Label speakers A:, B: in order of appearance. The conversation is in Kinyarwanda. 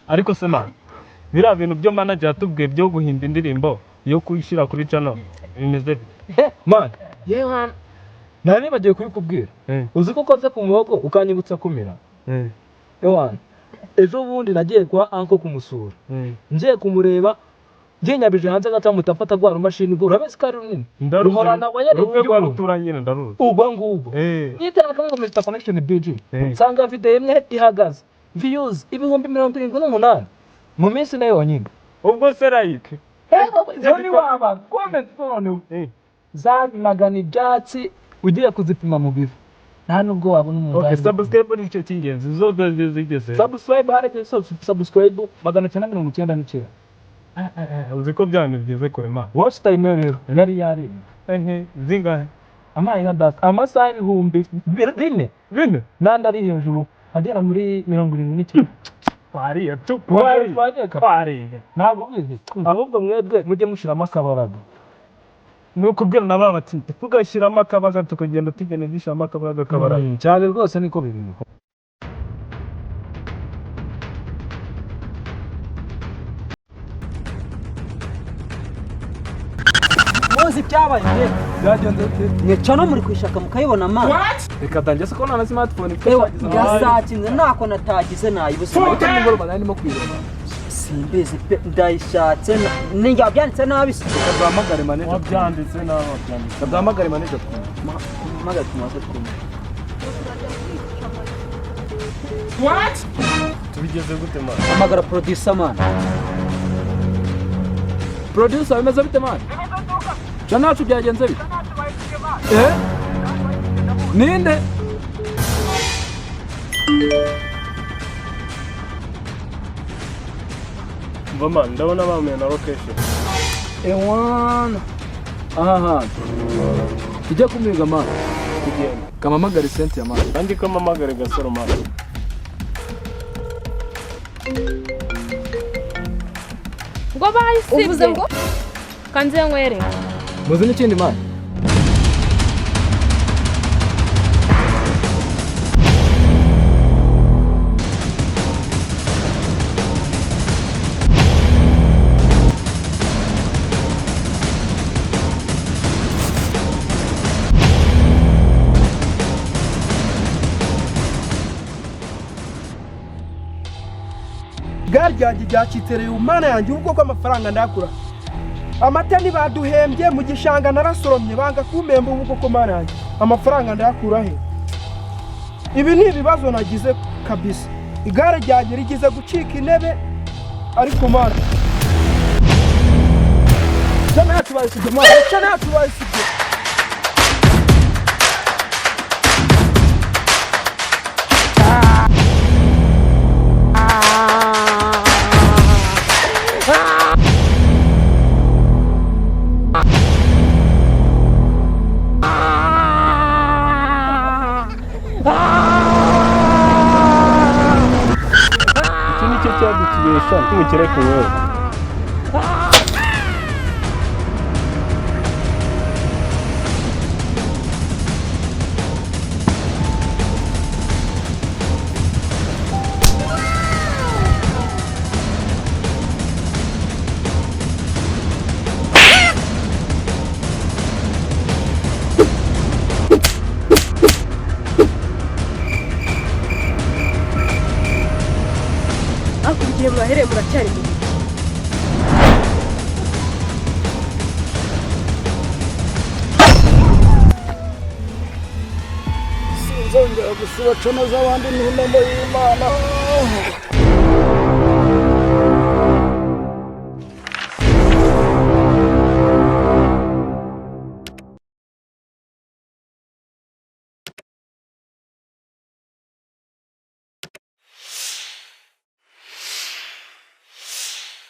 A: Ariko se man, biriya bintu byo manager yatubwiye byo guhimba indirimbo yo kuyishyira kuri channel bimeze bite?
B: Man, yewe, nari nibagiwe kubikubwira. Uzi ko ukoze ku muhogo ukanyibutsa kumira. Ewana, ejo bundi nagiye kwa uncle kumusura. Ngiye kumureba, nginyabije hanze gato, mutafata rwa rumashini rwo, urabizi ko ari runini.
A: Ndaruzi.
B: Ruhorana wayari.
A: Rumwe rwa rutura nyine, ndaruzi.
B: Ubwo ngubwo. Nitera kamwe ngo Mr Connection BG. Nsanga video imwe ihagaze views 78,000 mu minsi ine yonyine.
A: Ubwo se like?
B: Zo ni waba comment none zamagana ibyatsi, ugiye kuzipima mu biro nta nubwo wabona umunzani.
A: Subscribe nicyo cy'ingenzi, zo zigeze?
B: Subscribe, hareke subscribe 999.
A: Uzi ko bya bintu byiza kure, man.
B: Watch time rero yari yarenze.
A: Ehe, zingahe?
B: Amayi nka data, amasaha 4000.
A: 4?
B: N'andi ari hejuru agera muri 79.
A: Twariye tu.
B: Twariye.
A: Twariye, twariye.
B: Ntabwo ubizi, ahubwo mwebwe mujye mushyiramo akabaraga.
A: Ni ukubwira na ba bati tugashyiramo akabaga, tukagenda tugenda dushyiramo akabaga, akabaraga.
B: Cyane rwose, niko bibiri.
C: Muzi ibyabaye mwe?
B: Byagenze bite?
C: Mwe no muri kuyishaka mukayibona, man.
B: Reka danjye, se ko nta na smartphone mfite?
C: Ewa, ndasakinze, ntako natagize nayibuze.
B: Ariko nimugoroba nari ndimo kuyireba.
C: Simbizi pe, ndayishatse ninjye wabyanditse nabi se.
B: Reka duhamagare manager.
A: Wabyanditse nawe, wabyanditse.
B: Reka duhamagare manager twumve.
C: Mpamagare tumaze twumve.
A: Tubigeze gute, man?
C: Hamagara producer, man.
B: Producer, bimeze bite, man? Channel yacu byagenze bite? Eh, ninde?
A: Mva man, ndabona bamuye na location.
B: Ewana, aha hantu tujye kumiga, man.
A: Tugenda.
B: Kamamagare senti ya man.
A: Kandi ko mpamagare Gasoro, man.
D: Ngo bayisibye.
E: Uvuze ngo?
D: Kanze nywere.
B: Muzi n'ikindi, man?
F: Igare ryanjye ryacitse. Mana yanjye, ubwo bw'amafaranga ndakura amata ntibaduhembye, mu gishanga narasoromye banga kumpemba, ubu koko Mana yanjye amafaranga ndayakura he? Ibi ni ibibazo nagize kabisa. Igare ryanjye rigize gucika intebe, ariko Mana, channel yacu bayisibye, Mana, channel yacu bayisibye.
A: Icyo nicyo cyadutubesha tumukere ku wowe.
E: Ariko igihe mwahereye muracyari mu biki?
F: Sinzongera gusiba channel z'abandi, n'inama y'Imana.